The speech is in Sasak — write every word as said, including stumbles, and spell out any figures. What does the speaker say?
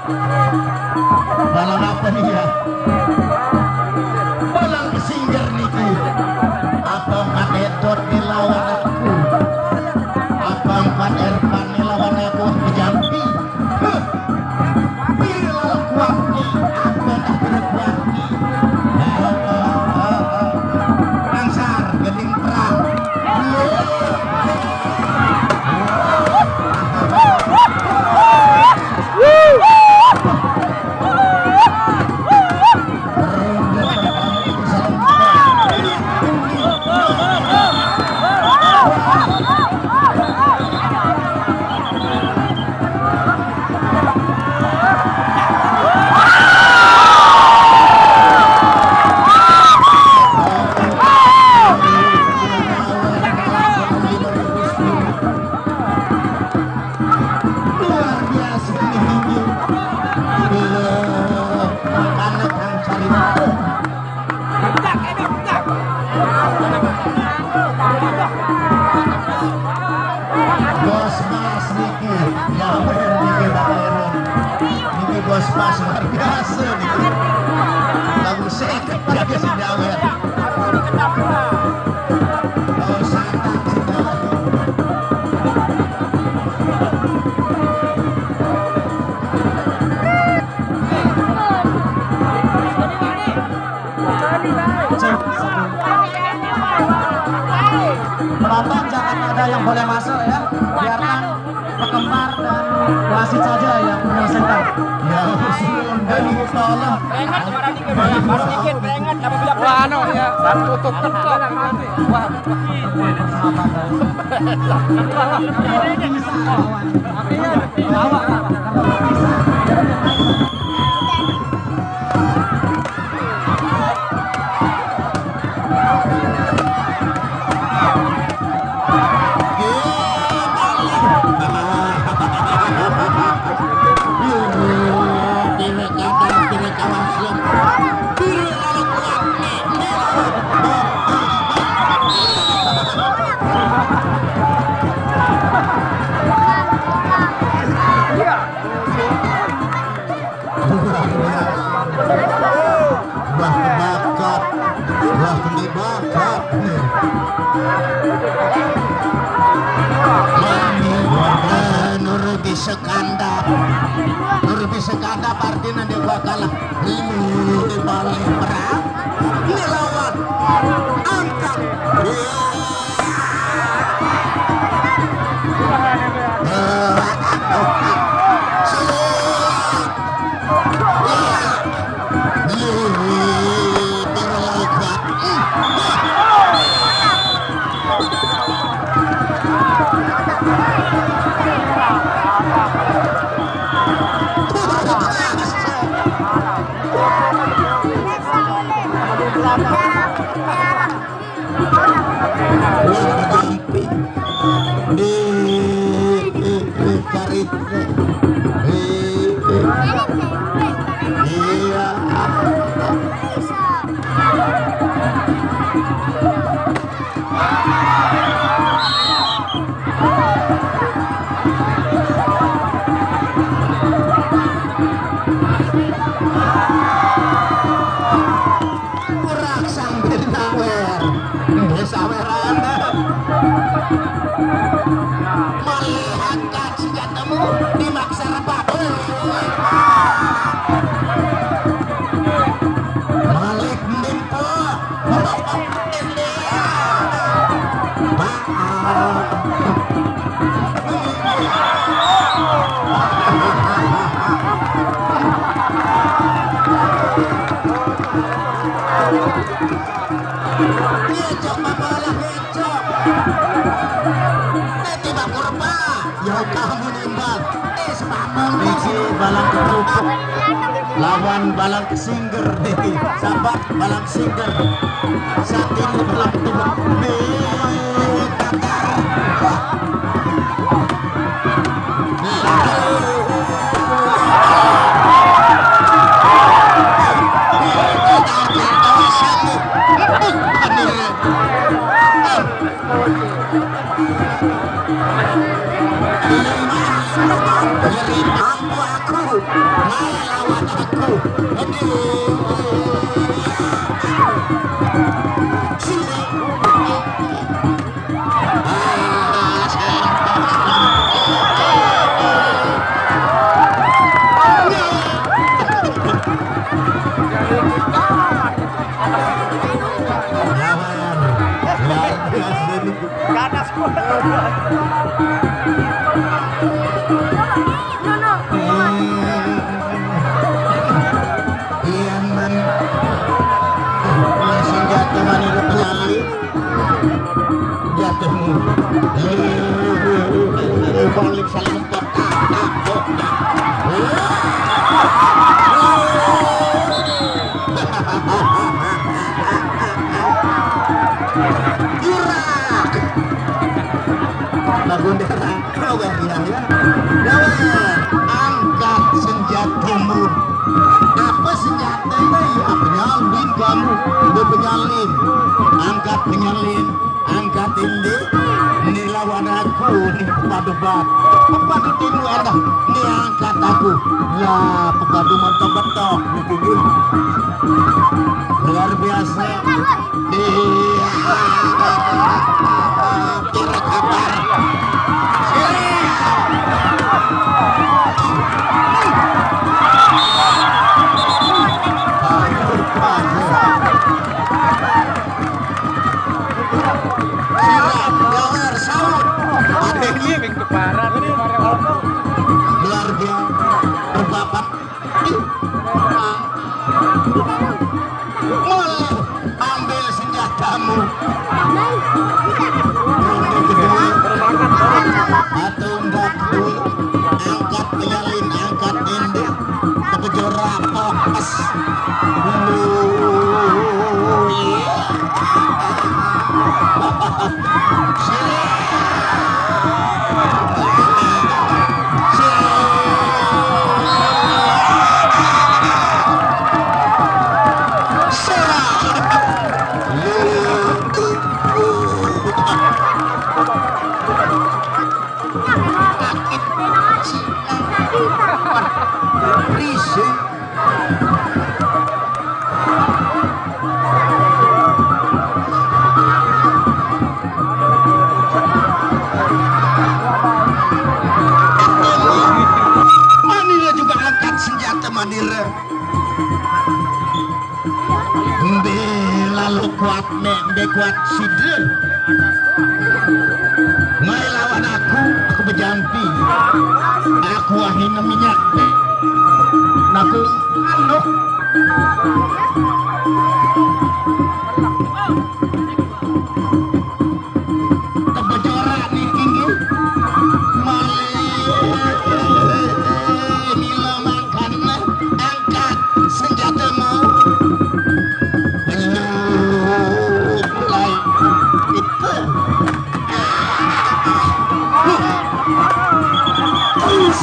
Balang apa nih ya? Balang kesingger niki. Abang Kat Edot dilawan aku. Abang Kat Erpan dilawan aku, bejampi. Huh. Pire lawan kuat nih, aku tak pire kuat nih. Angsar, gending perang. Luar biasa ini, anak yang cari. Bos Mas niki, ya, niki Bang Erwin. Niki Bos Mas luar biasa niki. Lagu seket ya, si Jawer. Oh, sangat si Jawer. Penonton jangan ada yang boleh masuk ya, biarkan penggemar dan wasit saja yang menyelesaikan. Ya, sudah nih, tolong. Berenget, baru dikit, berenget, dapat bilang. Wah, anu ya, tutup. Wah, wah. Bisa lawan. Artinya, awak. Wah, bakat. Wah, ini bakat. Mami, eh, Nur Bisekandap. Nur Bisekandap artinya dia bakal ini balik perang. Ini lawan. Angkat. Iya. Wah, ada Ipin. Di, di, di, cari. Di, di. Iya. Kurang sambil nyawer. Nggih, saweran. Melihat kaji ketemu dimaksa rebah. Malik ndempo. Ngecok, Bapak, lah, ngecok. Nanti Bapak Kurma. Ya, kamu nimbang. Eh, sepamong. Niki balang ketrupuk lawan balang kesingger niki. Sahabat balang kesingger. Saat ini balang ketrupuk. Nih, Nah, lawan aku. Aduh. Sini. Lawan. Luar biasa nih. Ganas banget. Iya, man. Langsung jatuh, man, itu penyali. Jatuh. Balik saling. Jurak. Bagundaran. Kaweh, ya, ya. Kaweh, angkat senjatamu. Apa senjata ini? Ya, penyalin kamu. Dia penyalin. Angkat penyalin. Angkat ini. Ini lawan aku. Ini pepadu bat. Pepadu timu enak. Ini angkat aku. Ya, pepadu mentok-mentok. Ini tinggi. Luar biasa. Iya. Kira kabar. Sira, Jawer, Saud. Ada ini yang keparat. Luar biasa. Berbapak. Mulai ambil senjatamu. Ronde kedua. Atau enggak kedua. Angkat penyalin, angkat tenda. Kepejora, fokus. Berisik. Manira juga angkat senjata, Manira. Mbe lalu kuat, me, mbe kuat sida. Mai lawan aku, aku bejampi. Aku wahina minyak, me. Naku anu. Kebejorak niki nggih. Malih mila mangkana angkat senjatamu. Ayo, mulai. Itu. Terus.